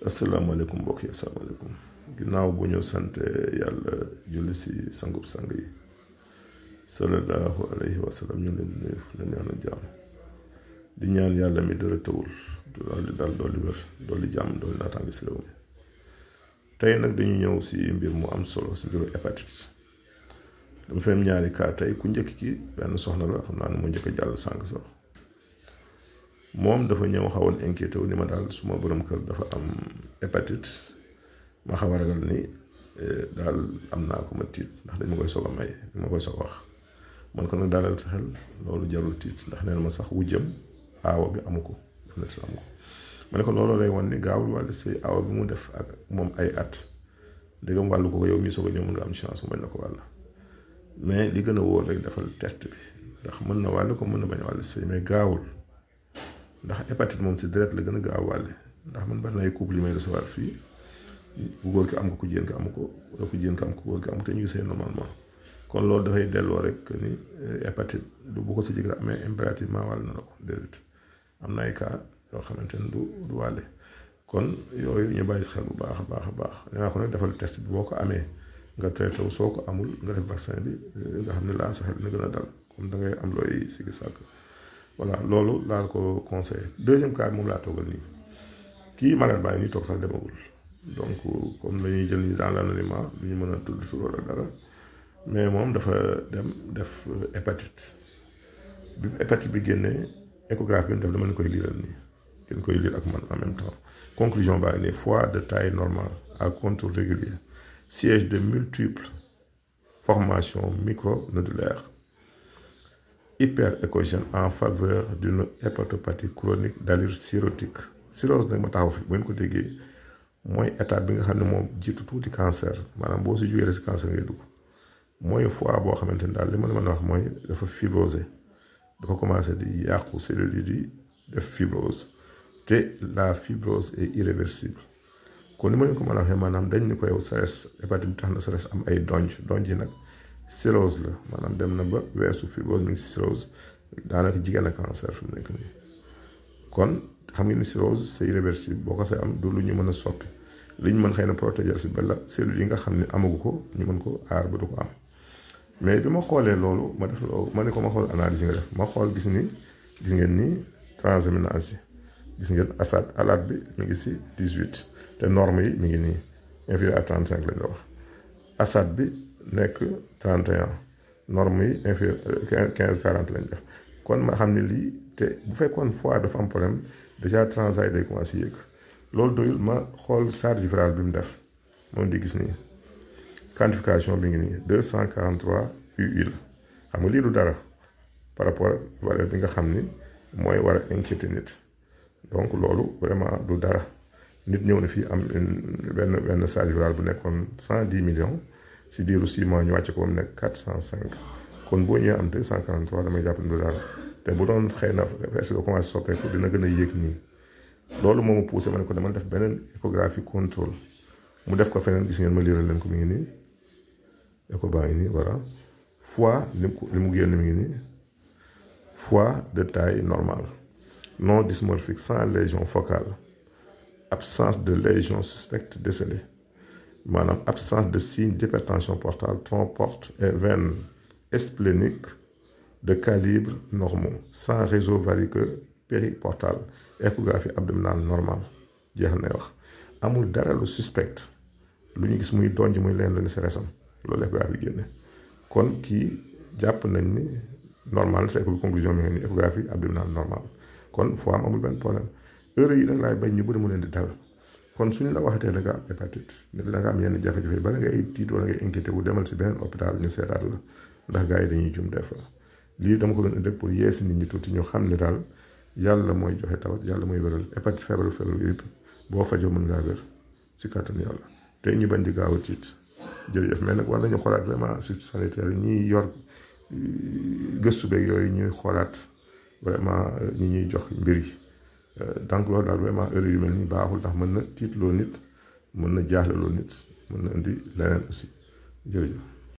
asalaamaaleykum mbokk yi asalaamaaleykum ginnaaw bu ñu sante yàlla julli si sangub sang yi sallallahu alayhi wa sallam ñu leen di nuyu leen ñaanal jàmm di ñaan yàlla mi dara tawul dooli dal dooli wér dooli jàmm dooli naataange si réew mi tey nag dañu ñëw si mbir mu am solo si mbiru hépatite dama fay am ñaari cas tey ku njëkk ki benn soxna la xam naa ne mu njëkk a jàll sànq sax moom dafa ñëw xawoon inquiété wu ni ma daal suma borom kër dafa am hépatite ma xaw a ragal ni daal am naa ko ma tiit ndax dañ ma koy soog a may ma koy soog a wax man ko nag daalal sa xel loolu jarul tiit ndax nee na ma sax wujjam aawa bi amu ko def na si amu ko ma ne ko loolu lay wan ni gaawul wàllu say aawa bi mu def ak moom ay at dëggam wàllu ko yow mii soog a ñëw mën nga am chance mu bañ la ko wàll mais li gën a wóor rek defal test bi ndax mën na wàll ko mën na bañ a wàll say mais gaawul ndax hépatite moom si deret la gën a gaaw wàlle ndax man bari na ay couple yi may recevoir fii ku góor ki am ko ku jigéen ki amu ko wala ku jigéen ki am ko ku góor ki amu te ñu ngi sëy normalement kon loolu dafay delloo rek ni hépatite du bu ko sa jëkkër amee impérativement wàll na la ko déedéet am na ay cas yoo xamante ne du wàlle kon yooyu ñu bàyyi xel bu baax a baax a baax nee naa ko nag defal test bi boo ko amee nga traité wu soo ko amul nga def vaccin bi nga xam ne laa sa xel dina gën a dal comme da ngay am looy sigi sàkk voilà loolu laa ko conseillé deuxième cas moom laa toogal nii kii malade baa ngi nii toog sax demagul donc comme dañuy jël nii dans l'anonymat du ñu mën a tudd tur wala dara mais moom dafa dem def hépatite bi hépatite bi génnee échographie bi mu def dama leen koy liiral nii ngeen koy lire ak man en même temps conclusion baa ngi nii foie de taille normale à contour régulier siège de multiples formations micronodulaires hyperéchogène en faveur d'une hépatopathie chronique d'allure cirrhotique cirrhose nag ma taxaw fi bu ngeen ko déggee mooy étape bi nga xam ne moom jiitu tuuti cancer maanaam boo si jógee rek si cancer ngay dugg mooy foie boo xamante ni daal li ma la mën a wax mooy dafa fibrosé dafa commencé di yàqu cellules yi di def fibrose te la fibrose est irréversible kon ni ma leen ko mën a waxee maanaam dañ ni ko yow SARS hépatite bi tax na SARS am ay donj yi nag cirrhose la maanaam dem na ba weesu fibrose mi ngi si cirrhose daanaka jigéen ak cancer fi mu nekk nii kon xam nga ni cirrhose c'est irréversible boo ko see am du lu ñu mën a soppi li ñu mën xëy na protéger si bala cellules yi nga xam ne amagu ko ñu mën ko aar ba du ko am mais bi ma xoolee loolu ma def loolu ma ne ko ma xool analyse yi nga def ma xool gis ngeen ni transaminase yi gis ngeen ASAT bi mi ngi si 18 te norme yi mi ngi nii inférieur à 35 lañ la wax ASAT bi nekk 31 norme yi inférieur 15-40 lañ def kon ma xam ne lii te bu fekkoon foie dafa am problème déjà transit day commencé yëg loolu doyul ma xool charge virale bi mu def moom di gis nii quantification bi ngi nii 243 UI la xam nga lii du dara par rapport ak valeur bi nga xam ni mooy war a inquiéter nit donc loolu vraiment du dara nit ñëw na fii am benn charge virale bu nekkoon 110 millions si diiru 6 mois ñu wàcce ko ba mu nekk 405 kon boo ñëwee am 243 damay jàpp ne du dara te bu doon xëy na fees ba commencé soppeeku dina gën a yéeg nii loolu moo ma poussé ma ne ko dama def beneen échographie contrôle mu def ko feneen gis ngeen ma liiral leen ko mi ngi nii écho baa ngi nii voilà foie li mu génn mi ngi nii foie de taille normale non dysmorphique sans lésion focale absence de lésion suspecte décelée maanaam absence de signe d'hypertension portale tronc porte et veine splénique de calibre normaux sans réseau variceux périportal échographie abdominale normale jeex na wax amul dara lu suspect lu ñu gis muy donj muy leen lu ni sa resam loolu échographie génne kon kii jàpp nañ ni normal c'est que conclusion mi ngi ni échographie abdominale normale kon foie am amul benn problème heure yi nag laay bañ ñu bëri mu leen di dal kon suñu la waxatee da nga am hépatite ne da nga am yenn jafe-jafe bala ngay tiit wala ngay inquiété wu demal si beneen hôpital ñu seetaat la ndax gars yi dañuy jum des fois lii dama ko doon indi pour yeesi nit ñi tuuti ñu xam ne daal yàlla mooy joxe tawat yàlla mooy wéral hépatite feebar yëpp boo fajoo mën ngaa wér si kàttanu yàlla te ñu bañ di gaaw a tiit jërëjëf mais nag war nañu xoolaat vraiment surtout sanitaire yi ñuy yor gëstu beeg yooyu ñuy xoolaat vraiment ñi ñuy jox mbir yi donc loolu daal vraiment heure yu mel nii baaxul ndax mën na tiitloo nit mën na jaaxleloo nit mën na indi leneen aussi jërëjëf